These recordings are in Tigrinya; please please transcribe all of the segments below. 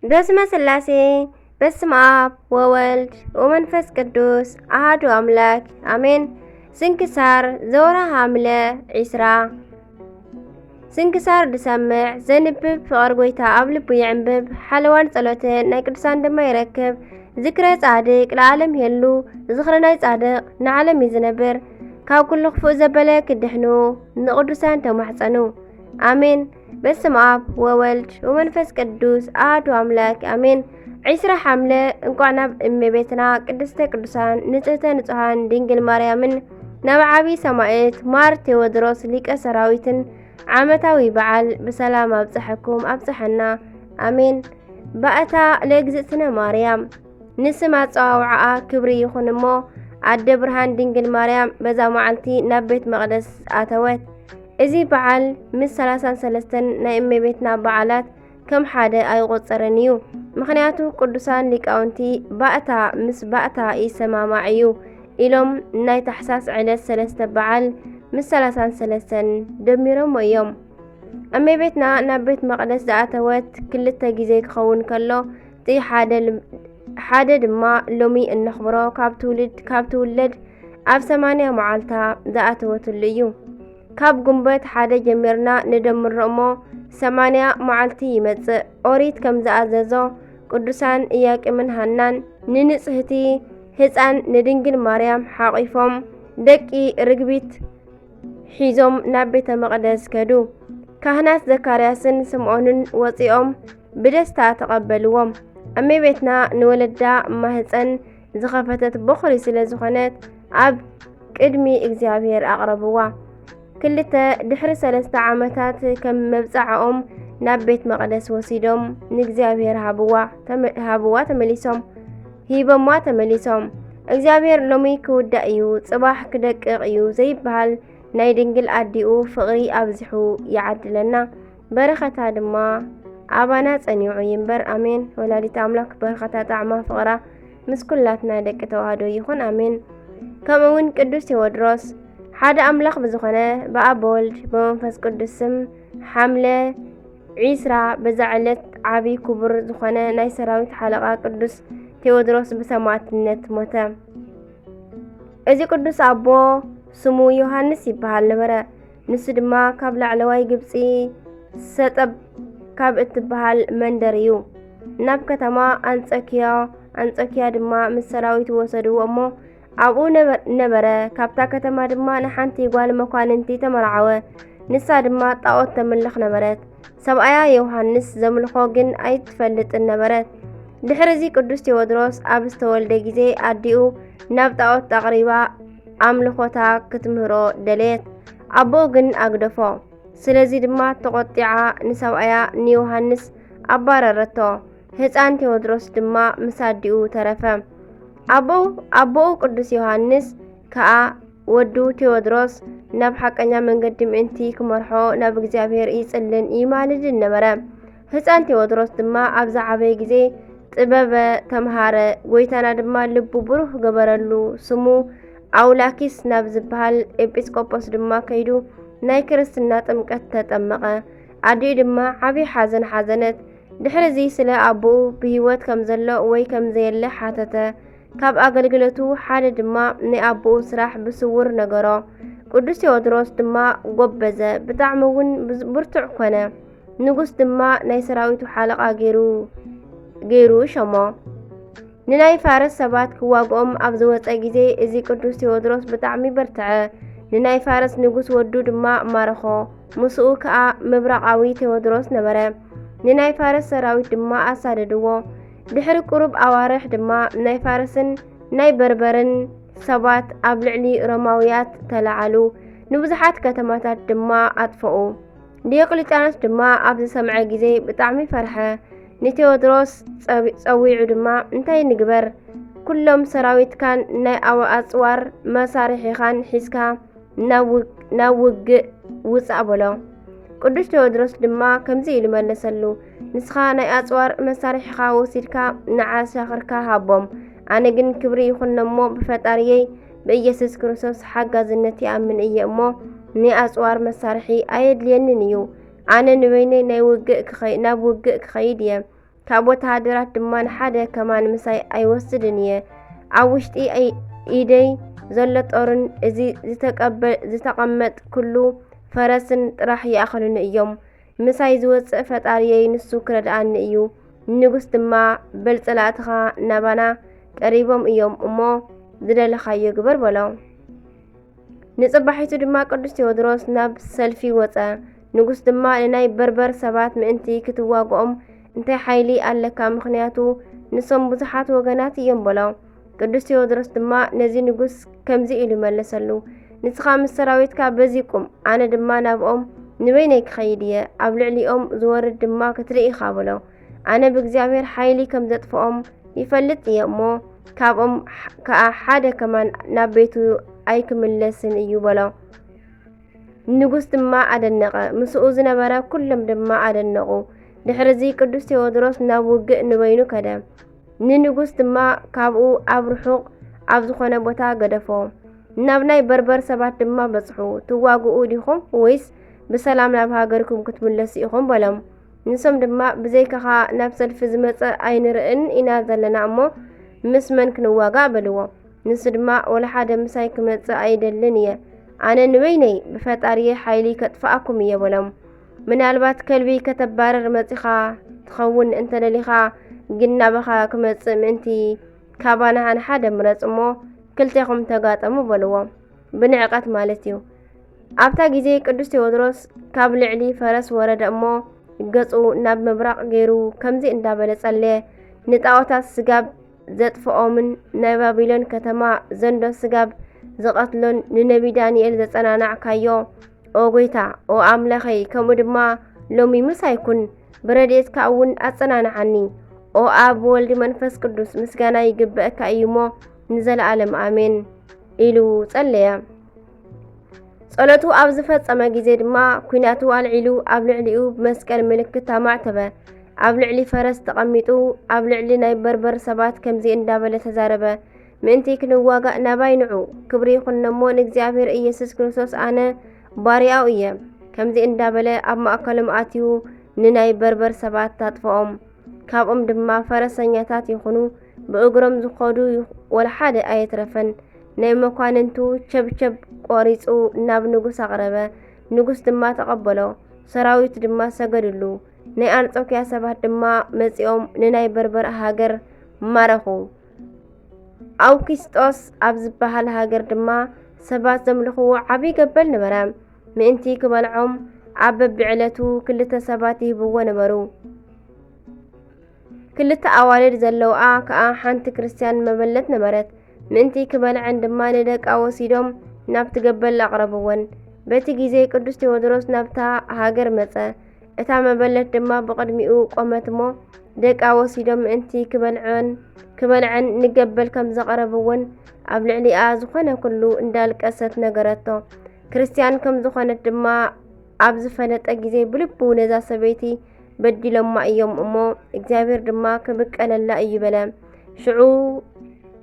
በስመ ስላሴ፣ በስመ ኣብ ወወልድ ወመንፈስ ቅዱስ ኣሃዱ ኣምላክ ኣሜን። ስንክሳር ዘወርሃ ሐምለ ዒስራ። ስንክሳር ዝሰምዕ ዘንብብ ፍቕር ጎይታ ኣብ ልቡ ይዕንብብ። ሓለዋን ጸሎትን ናይ ቅዱሳን ድማ ይረክብ። ዝክረ ጻድቅ ለዓለም የሉ፣ ዝኽሪ ናይ ጻድቅ ንዓለም እዩ ዝነብር። ካብ ኩሉ ክፉእ ዘበለ ክድሕኑ ንቅዱሳን ተማሕጸኑ። ኣሜን። በስመ ኣብ ወወልድ ወመንፈስ ቅዱስ ኣሐዱ ኣምላክ ኣሜን። ዒስራ ሐምለ እንቋዕ ናብ እመቤትና ቅድስተ ቅዱሳን ንጽህተ ንጹሃን ድንግል ማርያምን ናብ ዓቢ ሰማዕት ማር ቴዎድሮስ ሊቀ ሰራዊትን ዓመታዊ በዓል ብሰላም ኣብጽሐኩም ኣብጽሐና። ኣሜን። ባእታ ለእግዝእትነ ማርያም ንስም ኣጸዋውዓኣ ክብሪ ይኹን እሞ፣ ኣደ ብርሃን ድንግል ማርያም በዛ መዓልቲ ናብ ቤት መቕደስ ኣተወት። እዚ በዓል ምስ ሰላሳን ሰለስተን ናይ እመቤትና በዓላት ከም ሓደ ኣይቆጸርን እዩ። ምኽንያቱ ቅዱሳን ሊቃውንቲ ባእታ ምስ ባእታ ይሰማማዕ እዩ ኢሎም ናይ ታሕሳስ ዕለት ሰለስተ በዓል ምስ ሰላሳን ሰለስተን ደሚሮሞ እዮም። እመቤትና ናብ ቤት መቕደስ ዝኣተወት ክልተ ግዜ ክኸውን ከሎ፣ እቲ ሓደ ል-፣ ሓደ ድማ ሎሚ እነኽብሮ ካብ ትውልድ፣ ካብ ትውለድ ኣብ ሰማንያ መዓልታ ዝኣተወትሉ እዩ። ካብ ጉንበት ሓደ ጀሚርና ንደምሮ እሞ ሰማንያ መዓልቲ ይመጽእ። ኦሪት ከም ዝኣዘዞ ቅዱሳን ኢያቄምን ሃናን ንንጽህቲ ህፃን ንድንግል ማርያም ሓቒፎም ደቂ ርግቢት ሒዞም ናብ ቤተ መቕደስ ከዱ። ካህናት ዘካርያስን ስምዖንን ወፂኦም ብደስታ ተቐበልዎም። እመቤትና ንወለዳ ማህፀን ዝኸፈተት በኹሪ ስለ ዝኾነት ኣብ ቅድሚ እግዚኣብሔር ኣቕረብዋ። ክልተ ድሕሪ ሰለስተ ዓመታት ከም መብጽዓኦም ናብ ቤት መቕደስ ወሲዶም ንእግዚኣብሔር ሃብዋ ተመ-፣ ሃብዋ ተመሊሶም፣ ሂቦማ ተመሊሶም። እግዚኣብሔር ሎሚ ክውዳእ እዩ፣ ጽባሕ ክደቅቕ እዩ ዘይበሃል ናይ ድንግል ኣዲኡ ፍቕሪ ኣብዚሑ ይዓድለና። በረኸታ ድማ ኣባና ጸኒዑ ይንበር። ኣሜን። ወላዲት ኣምላክ በረኸታ ጣዕማ ፍቕራ ምስ ኩላትና ደቂ ተዋህዶ ይኹን። ኣሜን። ከምኡ እውን ቅዱስ ቴዎድሮስ ሓደ ኣምላኽ ብዝኾነ ብኣብ ብወልድ ብመንፈስ ቅዱስ ስም ሓምለ ዒስራ በዛ ዕለት ዓቢ ክቡር ዝኾነ ናይ ሰራዊት ሓለቓ ቅዱስ ቴዎድሮስ ብሰማዕትነት ሞተ። እዚ ቅዱስ ኣቦ ስሙ ዮሃንስ ይበሃል ነበረ። ንሱ ድማ ካብ ላዕለዋይ ግብጺ ሰጠብ ካብ እትበሃል መንደር እዩ። ናብ ከተማ ኣንጾኪያ፣ ኣንጾኪያ ድማ ምስ ሰራዊት ወሰድዎ እሞ ኣብኡ ነበ-፣ ነበረ። ካብታ ከተማ ድማ ንሓንቲ ጓል መኳንንቲ ተመርዓወ። ንሳ ድማ ጣዖት ተምልኽ ነበረት። ሰብኣያ ዮሃንስ ዘምልኾ ግን ኣይትፈልጥን ነበረት። ድሕሪ እዚ ቅዱስ ቴዎድሮስ ኣብ ዝተወልደ ግዜ ኣዲኡ ናብ ጣዖት ኣቕሪባ ኣምልኾታ ክትምህሮ ደለየት። ኣቦኡ ግን ኣግደፎ። ስለዚ ድማ ተቖጢዓ ንሰብኣያ ንዮሃንስ ኣባረረቶ። ህፃን ቴዎድሮስ ድማ ምስ ኣዲኡ ተረፈ። ኣቦኡ፣ ኣቦኡ ቅዱስ ዮሃንስ ከኣ ወዱ ቴዎድሮስ ናብ ሓቀኛ መንገዲ ምእንቲ ክመርሖ ናብ እግዚኣብሔር ይጽልን ይማልድን ነበረ። ህፃን ቴዎድሮስ ድማ ኣብ ዝዓበየ ግዜ ጥበበ ተምሃረ። ጎይታና ድማ ልቡ ብሩህ ገበረሉ። ስሙ ኣውላኪስ ናብ ዝበሃል ኤጲስቆጶስ ድማ ከይዱ ናይ ክርስትና ጥምቀት ተጠመቐ። ኣዲኡ ድማ ዓብዪ ሓዘን ሓዘነት። ድሕሪ እዚ ስለ ኣቦኡ ብህይወት ከም ዘሎ ወይ ከም ዘየለ ሓተተ። ካብ ኣገልግሎቱ ሓደ ድማ ናይ ኣቦኡ ስራሕ ብስውር ነገሮ። ቅዱስ ቴዎድሮስ ድማ ጎበዘ፣ ብጣዕሚ እውን ብዝ-፣ ብርቱዕ ኮነ። ንጉስ ድማ ናይ ሰራዊቱ ሓለቓ ገይሩ፣ ገይሩ ሸሞ። ንናይ ፋርስ ሰባት ክዋግኦም ኣብ ዝወጸ ግዜ እዚ ቅዱስ ቴዎድሮስ ብጣዕሚ በርትዐ። ንናይ ፋርስ ንጉስ ወዱ ድማ ማረኾ። ምስኡ ከኣ ምብራቓዊ ቴዎድሮስ ነበረ። ንናይ ፋርስ ሰራዊት ድማ ኣሳደድዎ። ድሕሪ ቁሩብ ኣዋርሕ ድማ ናይ ፋርስን ናይ በርበርን ሰባት ኣብ ልዕሊ ሮማውያት ተለዓሉ። ንብዙሓት ከተማታት ድማ ኣጥፈኡ። ዲዮቅልጥያኖስ ድማ ኣብ ዝሰምዐ ግዜ ብጣዕሚ ፈርሐ። ንቴዎድሮስ ጸዊ-፣ ጸዊዑ ድማ፣ "እንታይ ንግበር? ኩሎም ሰራዊትካን ናይ ኣው-፣ ኣጽዋር መሳርሒኻን ሒዝካ ናብ ውግ-፣ ናብ ውግእ ውጻእ" በሎ። ቅዱስ ቴዎድሮስ ድማ ከምዚ ኢሉ መለሰሉ፣ "ንስኻ ናይ ኣጽዋር መሳርሒኻ ወሲድካ ንዓሻኽርካ ሃቦም። ኣነ ግን ክብሪ ይኹኖ እሞ ብፈጣሪየይ ብኢየሱስ ክርስቶስ ሓጋዝነት ይኣምን እየ እሞ፣ ናይ ኣጽዋር መሳርሒ ኣየድልየንን እዩ። ኣነ ንበይነይ ናይ ውግእ ክኸይ-፣ ናብ ውግእ ክኸይድ እየ። ካብ ወተሃደራት ድማ ንሓደ ከማን ምሳይ ኣይወስድን እየ። ኣብ ውሽጢ ኣይ-፣ ኢደይ ዘሎ ጦርን እዚ ዝተቀበ-፣ ዝተቐመጥኩሉ ፈረስን ጥራሕ ይኣኸሉኒ እዮም። ምሳይ ዝወፅእ ፈጣሪየይ ንሱ ክረድኣኒ እዩ። ንጉስ ድማ፣ በል ጸላእትኻ ናባና ቀሪቦም እዮም እሞ ዝደለኻዮ ግበር በሎ። ንጽባሒቱ ድማ ቅዱስ ቴዎድሮስ ናብ ሰልፊ ወጸ። ንጉስ ድማ ንናይ በርበር ሰባት ምእንቲ ክትዋግኦም እንታይ ሓይሊ ኣለካ? ምኽንያቱ ንሶም ብዙሓት ወገናት እዮም በሎ። ቅዱስ ቴዎድሮስ ድማ ነዚ ንጉስ ከምዚ ኢሉ መለሰሉ፣ ንስኻ ምስ ሰራዊትካ በዚ ቁም፣ ኣነ ድማ ናብኦም ንበይነይ ክኸይድ እየ፣ ኣብ ልዕሊኦም ዝወርድ ድማ ክትርኢ ኢኻ በሎ። ኣነ ብእግዚኣብሔር ሓይሊ ከም ዘጥፍኦም ይፈልጥ እየ እሞ፣ ካብኦም ከኣ ሓደ ከማን ናብ ቤቱ ኣይክምለስን እዩ በሎ። ንጉስ ድማ ኣደነቐ፣ ምስኡ ዝነበረ ኩሎም ድማ ኣደነቑ። ድሕርዚ ቅዱስ ቴዎድሮስ ናብ ውግእ ንበይኑ ከደ። ንንጉስ ድማ ካብኡ ኣብ ርሑቕ ኣብ ዝኾነ ቦታ ገደፎ። ናብ ናይ በርበር ሰባት ድማ በጽሑ፣ ትዋግኡ ዲኹም ወይስ ብሰላም ናብ ሃገርኩም ክትምለሱ ኢኹም በሎም። ንሶም ድማ ብዘይካኻ ናብ ሰልፊ ዝመጸ ኣይንርእን ኢና ዘለና እሞ ምስ መን ክንዋጋእ በልዎ። ንሱ ድማ ወላ ሓደ ምሳይ ክመጽእ ኣይደልን እየ፣ ኣነ ንበይነይ ብፈጣሪየ ሓይሊ ከጥፍኣኩም እየ በሎም። ምናልባት ከልቢ ከተባርር መጺኻ ትኸውን እንተደሊኻ ግን ናባኻ ክመጽእ ምእንቲ ካባና ንሓደ ምረጽ እሞ ክልቴኹም ተጋጠሙ በልዎ። ብንዕቀት ማለት እዩ። ኣብታ ግዜ ቅዱስ ቴዎድሮስ ካብ ልዕሊ ፈረስ ወረደ እሞ ገጹ ናብ ምብራቕ ገይሩ ከምዚ እንዳበለ ጸለየ፣ ንጣዖታት ስጋብ ዘጥፍኦምን ናይ ባቢሎን ከተማ ዘንዶ ስጋብ ዝቐትሎን ንነቢ ዳንኤል ዘጸናናዕካዮ፣ ኦ ጎይታ፣ ኦ ኣምላኸይ፣ ከምኡ ድማ ሎሚ ምሳይ ኩን፣ ብረድኤትካ እውን ኣጸናንዓኒ። ኦ ኣብ፣ ወልድ፣ መንፈስ ቅዱስ ምስጋና ይግበአካ እዩ እሞ ንዘለኣለም ኣሜን ኢሉ ጸለየ። ጸሎቱ ኣብ ዝፈጸመ ግዜ ድማ ኲናቱ ኣልዒሉ ኣብ ልዕሊኡ ብመስቀል ምልክት ኣማዕተበ። ኣብ ልዕሊ ፈረስ ተቐሚጡ ኣብ ልዕሊ ናይ በርበር ሰባት ከምዚ እንዳበለ ተዛረበ፣ ምእንቲ ክንዋጋእ ናባይ ንዑ። ክብሪ ይኹን እሞ ንእግዚኣብሔር ኢየሱስ ክርስቶስ ኣነ ባርያኡ እየ። ከምዚ እንዳበለ ኣብ ማእከሎም ኣትዩ ንናይ በርበር ሰባት ኣጥፍኦም። ካብኦም ድማ ፈረሰኛታት ይኹኑ ብእግሮም ዝኸዱ ወላ ሓደ ኣየትረፈን። ናይ መኳንንቱ ቸብቸብ ቆሪጹ ናብ ንጉስ ኣቕረበ። ንጉስ ድማ ተቐበሎ፣ ሰራዊት ድማ ሰገድሉ። ናይ ኣንጾክያ ሰባት ድማ መጺኦም ንናይ በርበር ሃገር ማረኹ። ኣውኪስጦስ ኣብ ዝበሃል ሃገር ድማ ሰባት ዘምልኽዎ ዓቢ ገበል ነበረ። ምእንቲ ክበልዖም ኣብ በብዕለቱ ክልተ ሰባት ይህብዎ ነበሩ። ክልተ ኣዋልድ ዘለውኣ ከኣ ሓንቲ ክርስትያን መበለት ነበረት። ምእንቲ ክበልዐን ድማ ንደቃ ወሲዶም ናብቲ ገበል ኣቕረብወን። በቲ ግዜ ቅዱስ ቴዎድሮስ ናብታ ሃገር መጸ። እታ መበለት ድማ ብቕድሚኡ ቆመት እሞ ደቃ ወሲዶም ምእንቲ ክበልዐን፣ ክበልዐን ንገበል ከም ዘቐረብወን ኣብ ልዕሊኣ ዝኾነ ኩሉ እንዳልቀሰት ነገረቶ። ክርስትያን ከም ዝኾነት ድማ ኣብ ዝፈለጠ ግዜ ብልቡ ነዛ ሰበይቲ በዲሎማ እዮም እሞ እግዚኣብሔር ድማ ክብቀለላ እዩ በለ። ሽዑ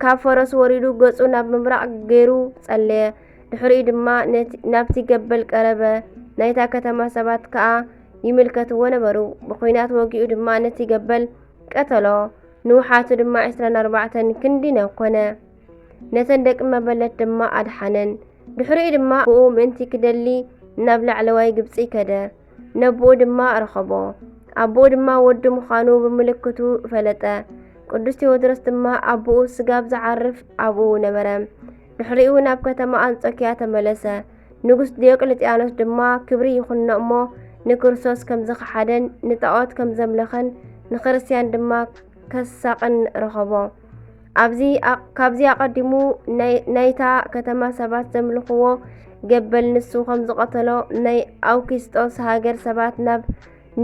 ካብ ፈረሱ ወሪዱ ገጹ ናብ ምብራቕ ገይሩ ጸለየ። ድሕሪኡ ድማ ነቲ፣ ናብቲ ገበል ቀረበ። ናይታ ከተማ ሰባት ከኣ ይምልከትዎ ነበሩ። ብኹናት ወጊኡ ድማ ነቲ ገበል ቀተሎ። ንውሓቱ ድማ ዕስራን ኣርባዕተን ክንዲ ነ-፣ ኮነ። ነተን ደቂ መበለት ድማ ኣድሓነን። ድሕሪኡ ድማ ኣቦኡ ምእንቲ ክደሊ ናብ ላዕለዋይ ግብጺ ከደ። ነቦኡ ድማ ረኸቦ። ኣቦኡ ድማ ወዱ ምዃኑ ብምልክቱ ፈለጠ። ቅዱስ ቴዎድሮስ ድማ ኣቦኡ ስጋብ ዝዓርፍ ኣብኡ ነበረ። ድሕሪኡ ናብ ከተማ ኣንጾኪያ ተመለሰ። ንጉስ ዲዮቅልጥያኖስ ድማ ክብሪ ይኹኖ እሞ ንክርስቶስ ከም ዝኸሓደን ንጣዖት ከም ዘምለኸን ንክርስትያን ድማ ከሳቕን ረኸቦ። ኣብዚ ኣ-፣ ካብዚ ኣቐዲሙ ናይ፣ ናይታ ከተማ ሰባት ዘምልኽዎ ገበል ንሱ ከም ዝቐተሎ ናይ ኣውኪስጦስ ሃገር ሰባት ናብ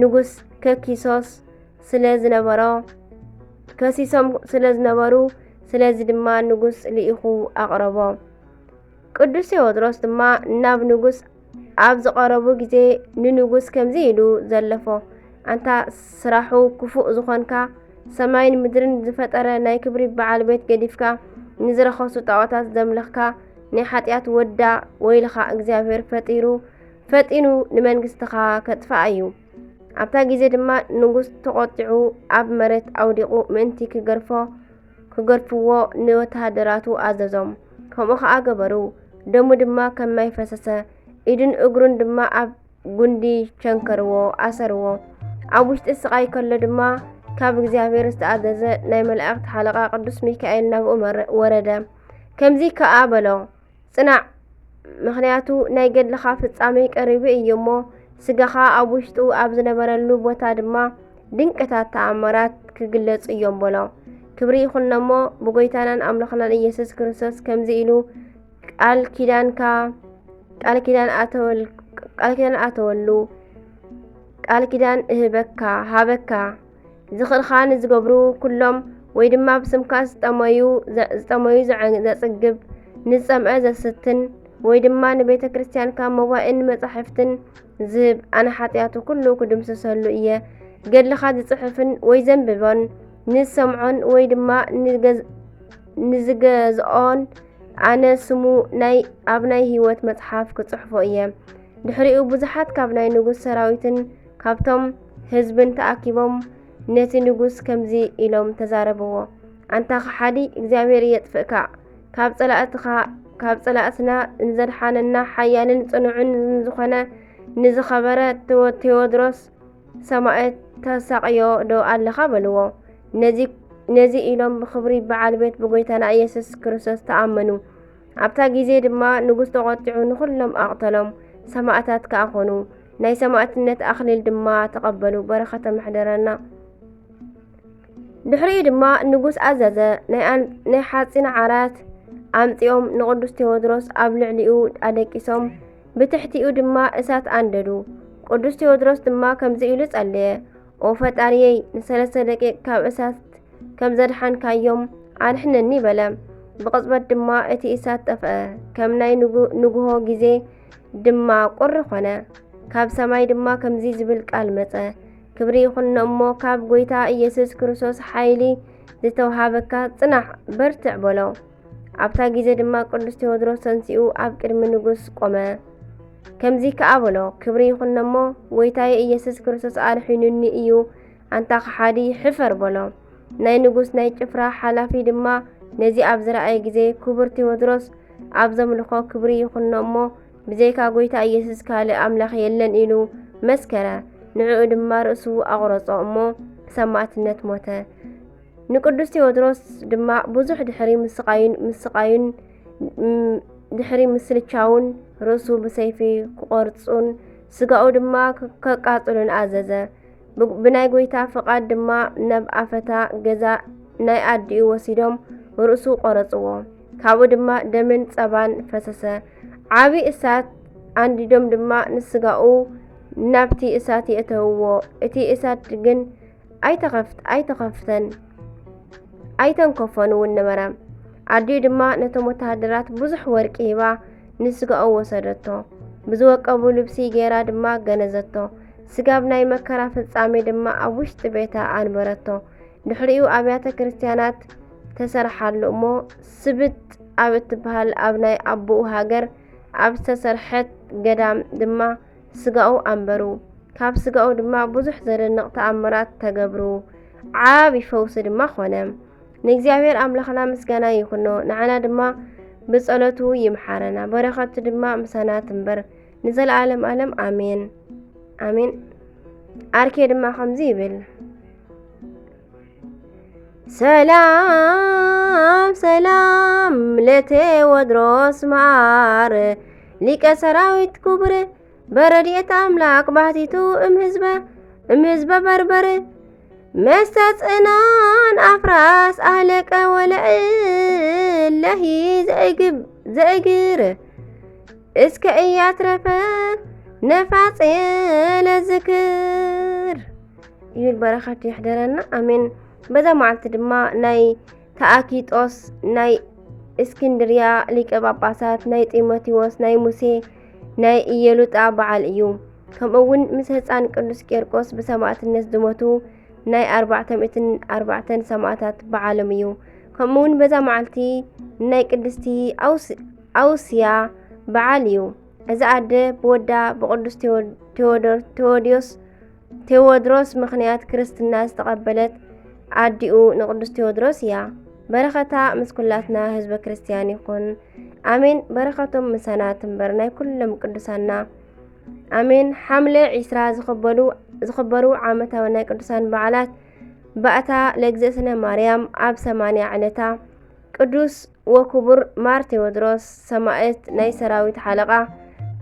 ንጉስ ከኪሶስ ስለ ዝነበሮ፣ ከሲሶም ስለ ዝነበሩ፣ ስለዚ ድማ ንጉስ ልኢኹ ኣቕረቦ። ቅዱስ ቴዎድሮስ ድማ ናብ ንጉስ ኣብ ዝቐረቡ ግዜ ንንጉስ ከምዚ ኢሉ ዘለፎ፣ ኣንታ ስራሑ ክፉእ ዝኾንካ፣ ሰማይን ምድርን ዝፈጠረ ናይ ክብሪ በዓል ቤት ገዲፍካ፣ ንዝረኸሱ ጣዖታት ዘምለኽካ ናይ ሓጢኣት ወዳ፣ ወይልኻ፣ እግዚኣብሔር ፈጢሩ፣ ፈጢኑ ንመንግስትኻ ከጥፍኣ እዩ። ኣብታ ግዜ ድማ ንጉስ ተቖጢዑ ኣብ መሬት ኣውዲቑ ምእንቲ ክገርፎ፣ ክገርፍዎ ንወተሃደራቱ ኣዘዞም። ከምኡ ኸኣ ገበሩ። ደሙ ድማ ከም ማይ ፈሰሰ። ኢዱን እግሩን ድማ ኣብ ጉንዲ ቸንከርዎ፣ ኣሰርዎ። ኣብ ውሽጢ ስቓይ ከሎ ድማ ካብ እግዚኣብሔር ዝተኣዘዘ ናይ መላእኽቲ ሓለቓ ቅዱስ ሚካኤል ናብኡ መረ-፣ ወረደ። ከምዚ ከኣ በሎ፣ ጽናዕ፣ ምኽንያቱ ናይ ገድልኻ ፍጻሜ ቀሪቡ እዩ እሞ፣ ስጋኻ ኣብ ውሽጡ ኣብ ዝነበረሉ ቦታ ድማ ድንቅታት ተኣምራት ክግለጹ እዮም በሎ። ክብሪ ይኹኖ እሞ ብጎይታናን ኣምላኽናን ኢየሱስ ክርስቶስ ከምዚ ኢሉ ቃል ኪዳንካ፣ ቃል ኪዳን ኣተወል-፣ ቃል ኪዳን ኣተወሉ፣ ቃል ኪዳን እህበካ፣ ሃበካ። ዝኽእልኻ ንዝገብሩ ኩሎም፣ ወይ ድማ ብስምካ ዝጠመዩ ዘ-፣ ዝጠመዩ ዘዐ-፣ ዘጽግብ፣ ንዝጸምአ ዘስትን፣ ወይ ድማ ንቤተ ክርስቲያንካ መባእን መጻሕፍትን ዝህብ፣ ኣነ ሓጢኣቱ ኩሉ ክድምስሰሉ እየ። ገድልኻ ዝጽሕፍን ወይ ዘንብቦን፣ ንዝሰምዖን ወይ ድማ ንገዝ-፣ ንዝገዝኦን፣ ኣነ ስሙ ናይ፣ ኣብ ናይ ህይወት መጽሓፍ ክጽሕፎ እየ። ድሕሪኡ ብዙሓት ካብ ናይ ንጉስ ሰራዊትን ካብቶም ህዝብን ተኣኪቦም ነቲ ንጉስ ከምዚ ኢሎም ተዛረብዎ፣ ኣንታ ከሓዲ፣ እግዚኣብሔር የጥፍእካ። ካብ ጸላእትኻ፣ ካብ ጸላእትና ንዘድሓነና ሓያልን ጽኑዕን ንዝኾነ ንዝኸበረ ቴዎ-፣ ቴዎድሮስ ሰማእት ተሳቕዮ ዶ ኣለኻ? በልዎ። ነዚ፣ ነዚ ኢሎም ብኽብሪ በዓል ቤት ብጎይታና ኢየሱስ ክርስቶስ ተኣመኑ። ኣብታ ግዜ ድማ ንጉስ ተቖጢዑ ንኹሎም ኣቕተሎም፣ ሰማእታት ከኣ ኾኑ። ናይ ሰማእትነት ኣኽሊል ድማ ተቐበሉ። በረኸቶም ይሕደረና። ድሕሪኡ ድማ ንጉስ ኣዘዘ፣ ናይ ኣን-፣ ናይ ሓጺን ዓራት ኣምጺኦም ንቅዱስ ቴዎድሮስ ኣብ ልዕሊኡ ኣደቂሶም፣ ብትሕቲኡ ድማ እሳት ኣንደዱ። ቅዱስ ቴዎድሮስ ድማ ከምዚ ኢሉ ጸለየ፣ ኦ ፈጣሪየይ፣ ንሰለስተ ደቂቅ ካብ እሳት ከም ዘድሓንካዮም ኣድሕነኒ በለ። ብቕጽበት ድማ እቲ እሳት ጠፍአ፣ ከም ናይ ንጉ-፣ ንግሆ ግዜ ድማ ቁሪ ኾነ። ካብ ሰማይ ድማ ከምዚ ዝብል ቃል መጸ፣ ክብሪ ይኹኖ እሞ ካብ ጐይታ ኢየሱስ ክርስቶስ ሓይሊ ዝተውሃበካ ጽናሕ፣ በርትዕ በሎ። ኣብታ ግዜ ድማ ቅዱስ ቴዎድሮስ ተንሲኡ ኣብ ቅድሚ ንጉስ ቆመ። ከምዚ ከኣ በሎ፣ ክብሪ ይኹኖ እሞ ጐይታየ ኢየሱስ ክርስቶስ ኣድሒኑኒ እዩ፣ ኣንታ ከሓዲ፣ ሕፈር በሎ። ናይ ንጉስ ናይ ጭፍራ ሓላፊ ድማ ነዚ ኣብ ዝረኣየ ግዜ፣ ክቡር ቴዎድሮስ ኣብ ዘምልኾ ክብሪ ይኹኖ እሞ፣ ብዘይካ ጐይታ ኢየሱስ ካልእ ኣምላኽ የለን ኢሉ መስከረ። ንዕኡ ድማ ርእሱ ኣቑረጾ እሞ ብሰማእትነት ሞተ። ንቅዱስ ቴዎድሮስ ድማ ብዙሕ ድሕሪ ምስቓዩን፣ ምስቓዩን፣ ም-፣ ድሕሪ ምስልቻውን ርእሱ ብሰይፊ ክቖርጹን ስጋኡ ድማ ከ-፣ ከቃጽሉን ኣዘዘ። ብ-፣ ብናይ ጐይታ ፍቓድ ድማ ናብ ኣፈታ ገዛ ናይ ኣዲኡ ወሲዶም ርእሱ ቖረጽዎ። ካብኡ ድማ ደምን ጸባን ፈሰሰ። ዓቢ እሳት ኣንዲዶም ድማ ንስጋኡ ናብቲ እሳት የእተውዎ። እቲ እሳት ግን ኣይተኸፍት-፣ ኣይተኸፍተን፣ ኣይተንከፎን እውን ነበረ። ኣዲኡ ድማ ነቶም ወተሃደራት ብዙሕ ወርቂ ሂባ ንስጋኡ ወሰደቶ። ብዝወቀቡ ልብሲ ገይራ ድማ ገነዘቶ። ስጋብ ናይ መከራ ፍጻሜ ድማ ኣብ ውሽጢ ቤታ ኣንበረቶ። ድሕሪኡ ኣብያተ ክርስቲያናት ተሰርሓሉ እሞ ስብጥ ኣብ እትበሃል ኣብ ናይ ኣቦኡ ሃገር ኣብ ዝተሰርሐት ገዳም ድማ ስጋኡ ኣንበሩ። ካብ ስጋኡ ድማ ብዙሕ ዘደንቕ ተኣምራት ተገብሩ። ዓቢ ፈውሲ ድማ ኾነ። ንእግዚኣብሔር ኣምላኽና ምስጋና ይኹኖ። ንዓና ድማ ብጸሎቱ ይምሓረና። በረኸቱ ድማ ምሳና ትንበር ንዘለዓለም ዓለም። ኣሜን። ኣሜን። ኣርኬ ድማ ከምዚ ይብል። ሰላም ሰላም ለቴዎድሮስ መዓር ሊቀ ሰራዊት ክቡር በረድኤት ኣምላክ ባህቲቱ እም ህዝበ፣ እም ህዝበ በርበር መስተ ጽናን ኣፍራስ ኣህለቀ ወለእለሂ ዘእግብ-፣ ዘእግር እስከ እያትረፈ ነፋጼ ለዝክር ይብል። በረኸት ይሕደረና። ኣሜን። በዛ መዓልቲ ድማ ናይ ተኣኪጦስ፣ ናይ እስክንድርያ ሊቀ ጳጳሳት፣ ናይ ጢሞቴዎስ፣ ናይ ሙሴ፣ ናይ ኢየሉጣ በዓል እዩ። ከምኡ እውን ምስ ህፃን ቅዱስ ቄርቆስ ብሰማዕትነት ዝሞቱ ናይ ኣርባዕተ ሚእትን ኣርባዕተን ሰማዕታት በዓሎም እዩ። ከምኡ እውን በዛ መዓልቲ ናይ ቅድስቲ ኣውስ-፣ ኣውስያ በዓል እዩ። እዛ ኣደ ብወዳ ብቅዱስ ቴዎ-፣ ቴዎዶር-፣ ቴዎድዮስ ቴዎድሮስ ምኽንያት ክርስትና ዝተቐበለት ኣዲኡ ንቅዱስ ቴዎድሮስ እያ። በረኸታ ምስ ኩላትና ህዝበ ክርስቲያን ይኹን። ኣሜን። በረኸቶም ምሳና ትንበር ናይ ኩሎም ቅዱሳና። ኣሜን። ሓምለ ዒስራ ዝኽበሉ-፣ ዝኽበሩ ዓመታዊ ናይ ቅዱሳን በዓላት ባእታ ለእግዝእትነ ማርያም ኣብ ሰማንያ ዕለታ፣ ቅዱስ ወክቡር ማር ቴዎድሮስ ሰማእት ናይ ሰራዊት ሓለቓ፣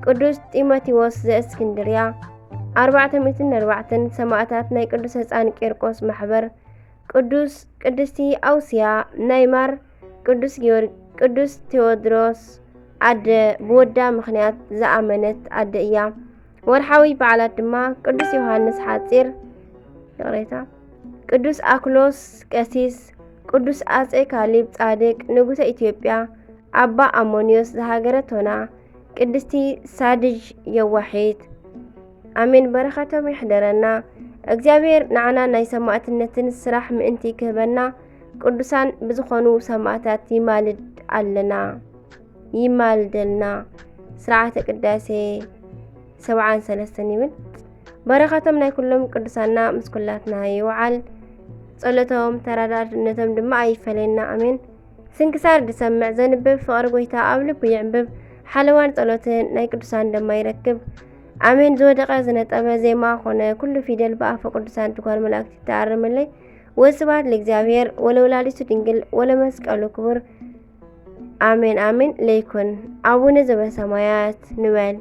ቅዱስ ጢሞቴዎስ ዘእስክንድርያ፣ ኣርባዕተ ሚእትን ኣርባዕተን ሰማእታት ናይ ቅዱስ ህፃን ቂርቆስ ማሕበር፣ ቅዱስ ቅድስቲ ኣውስያ ናይ ማር ቅዱስ ጊዮር-፣ ቅዱስ ቴዎድሮስ ኣደ ብወዳ ምኽንያት ዝኣመነት ኣደ እያ። ወርሓዊ በዓላት ድማ ቅዱስ ዮሃንስ ሓፂር፣ ይቕሬታ፣ ቅዱስ ኣክሎስ ቀሲስ፣ ቅዱስ ኣጼ ካሊብ ጻድቅ ንጉሰ ኢትዮጵያ፣ ኣባ ኣሞንዮስ ዘሃገረ ቶና፣ ቅድስቲ ሳድዥ የዋሒት። ኣሜን። በረኸቶም ይሕደረና። እግዚኣብሔር ንዓና ናይ ሰማእትነትን ስራሕ ምእንቲ ክህበና ቅዱሳን ብዝኾኑ ሰማእታት ይማልድ ኣለና፣ ይማልደልና። ስርዓተ ቅዳሴ ሰብዓን ሰለስተን ይብል። በረኸቶም ናይ ኩሎም ቅዱሳና ምስ ኩላትና ይውዓል። ጸሎቶም ተራዳድነቶም ድማ ኣይፈለየና። ኣሜን። ስንክሳር ዝሰምዕ ዘንብብ ፍቕሪ ጎይታ ኣብ ልቡ ይዕንብብ። ሓለዋን ጸሎትን ናይ ቅዱሳን ድማ ይረክብ። ኣሜን። ዝወደቐ ዝነጠበ ዜማ ኾነ ኩሉ ፊደል ብኣፈ ቅዱሳን ትጓል መላእክት ይተኣረመለይ። ወስብሐት ለእግዚኣብሔር ወለወላዲቱ ድንግል ወለመስቀሉ ክቡር። ኣሜን ኣሜን ለይኩን። ኣቡነ ዘበሰማያት ንበል።